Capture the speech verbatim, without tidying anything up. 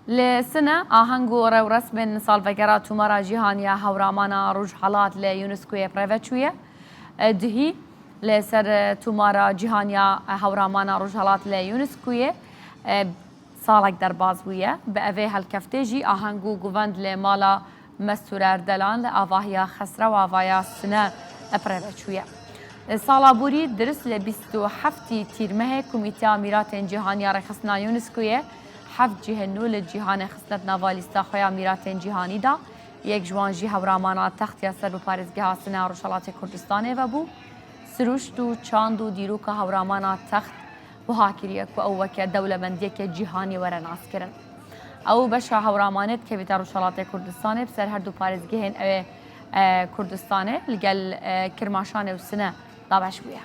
Li Sine aheng û rewresmên salvegera Tomara Cîhanî ya Hewramana Rojhelat li UNESCOyê bi rê ve çûye. Duhî li ser Tomara Cîhanî ya Hewramana Rojhelat li UNESCOyê salek derbas bûye. Bi evê helkeftê jî aheng û govend li mala Mestûr Erdelan li avahiya Xesrew Avaya Sine bi rê ve çûye. Sala borî dirist li bîst û heftî Tîrmehê Komîteya Mîratên Cîhanî ya Rêxistina UNESCOyê heft cihên nû li cîhanê xistine di nava lîsta xwe ya mîratên cîhanî de. Yek ji wan jî Hewramana Text ya ser bi parêzgeha Sine ya Rojhelatê Kurdistanê ve bû. Siruşt û çand û dîroka Hewramana Text wiha kiriye ku ew weke dewlemendiyeke cîhanî were naskirin. Ew beşa Hewramanê dikevîte Rojhelatê Kurdistanê, bi ser her du parêzgehên ew ê, e, Kurdistanê li gel, e, Kirmaşanê û Sine dabeş bûye.